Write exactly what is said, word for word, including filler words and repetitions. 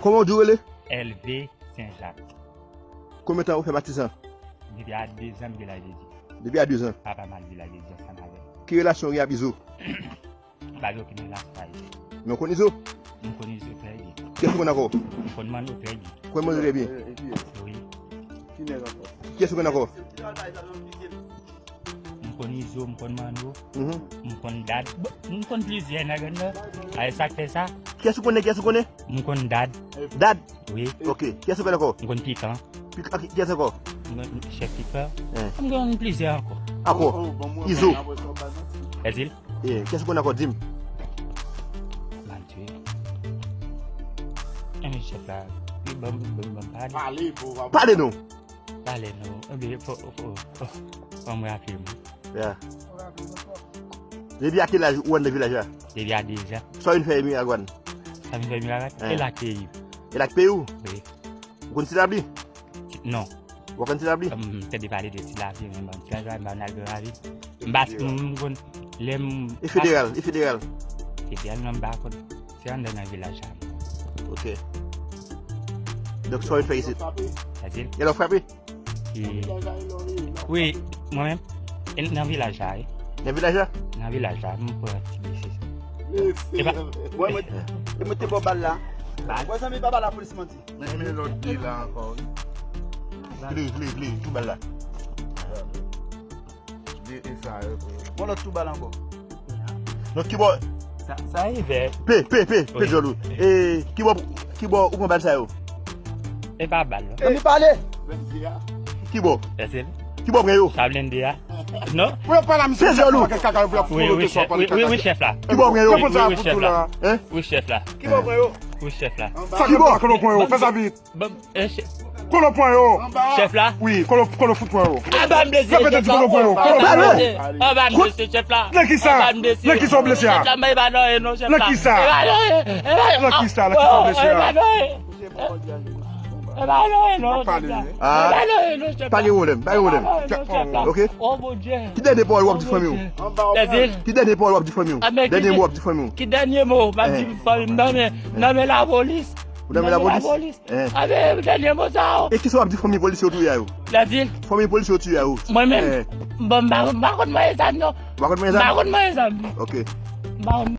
Kòman w di w rele? Èlve Senjak. Konbyen tan ou fè Matizan? Depi a dezan m te lage di. Depi a dezan? Papa m al di lage di ansanm avè m. Ki relasyon w gen ak Izo? M pa gen okenn relasyon avè l. Men w konn Izo? M konn Izo trè byen. Kiyès ou konn ankò? M konn Manno trè byen. Ou konn Manno trè byen? Wi. Kiyès ou konn ankò? M konn Izo, m konn Manno, mhm, m konn Dad. Bon, m konn plizyè nan gang nan. A, e sa k fè sa? Kiyès ou konnen, kiyès ou konnen? M konn Dad. Dad? Wi. Ok. Kiyès ou konnen ankò? M konn Pikan. Pikan, ok, kiyès ankò? M konn Chèf Pikan. Eh. M konn plizyè ankò. Ankò? Izo. Èzil? Eh, kiyès ou konnen ankò? Di m. Matye. Enben, chèf la, li ban m, ban m, ban m pale. Pale, bro. Pale non. Pale non. Ebyen, fò, fò, fò, fò mwen raple m. Ya. Depi a ki laj ou anndan vilaj la? Depi a dezan. Sa w vin fè Emiragwan? Sa m vin fè Emiragwan? Eh. E la peyi. E la peyi w? Wi. Ou konn Ti Labli? Non. Ou pa konn Ti Labli? M tande pale de Ti Labli, men bon, Ti Labli, m pa nan gran lavi. M pa, m konn, lè m E federal, e federal. Federal, non, m pa konn. Se anndan nan vilaj la. Ok. Donk, sa w vin fè isit? Sa di l? Gen lè w frape? E, wi, mwen menm. E nan vilaj la, wi. Nan vilaj la? Nan vilaj la, m pran ti blese. E pa Mwen, mwen, e mwen te bò bal la. Bal? Mwen, zanmi, pa ba lapolis manti. Men, men lòt de la ankò, wi. Vle, vle, vle, tou bal la. De, e sa, e, bon, lòt tou bal ankò. Donk, ki bò? Sa, sa rive. Pe, pe, pe, pe, wi. Djòl ou. E, ki bò, ki bò ou pran bal sa yo? E pa bal, non. Zanmi, pale. Ki bò? Èske Ki bò pran yo? Sa blende a. Non? Pou yo pale a misye, misye ap fè kaka, yo ap folote sou ap pale kaka. Wi, wi, chèf la. Ki bò pran yo? Wi, wi, chèf la. Hein? Wi, chèf la. Ki bò pran yo? Wi, chèf la. Ki bò? Kote w pran yo? Fè sa vit. Bon, eh, chèf. Kote w pran yo? Chèf la. Wi, kote w, kote w fout pran yo? Anba m blese, chèf la. Anba m blese, chèf la. Nan ki sa? Anba m blese. Nan ki sa w blese a? Chèf la, m pa nan anyen non, chèf la. Nan ki sa? M pa nan anyen. Nan ki sa? Nan ki sa w blese a? M pa nan anyen. E pa lwen non, chèf la. Ah. E pa lwen non, chèf la. Pa gen pwoblèm, pa gen pwoblèm. E pa lwen non, chèf la. Ok. Oh, Bondye. Ki dènye pawòl w ap di fanmi w? Èzil? Ki dènye pawòl w ap di fanmi w? Dènye mo w ap di fanmi w? Ki dènye mo m ap di fanmi m? Nan men, nan men lapolis. Ou nan men lapolis? Nan men lapolis. Eh. A, men dènye mo sa yo. E kisa w ap di fanmi polisye yo touye a yo? Èzil? Fanmi polisye yo touye a yo. Mwen menm, bon, m pa, m pa konn manyen zam non. Ou pa konn manyen zam? M pa konn manyen zam. Ok. M pa konn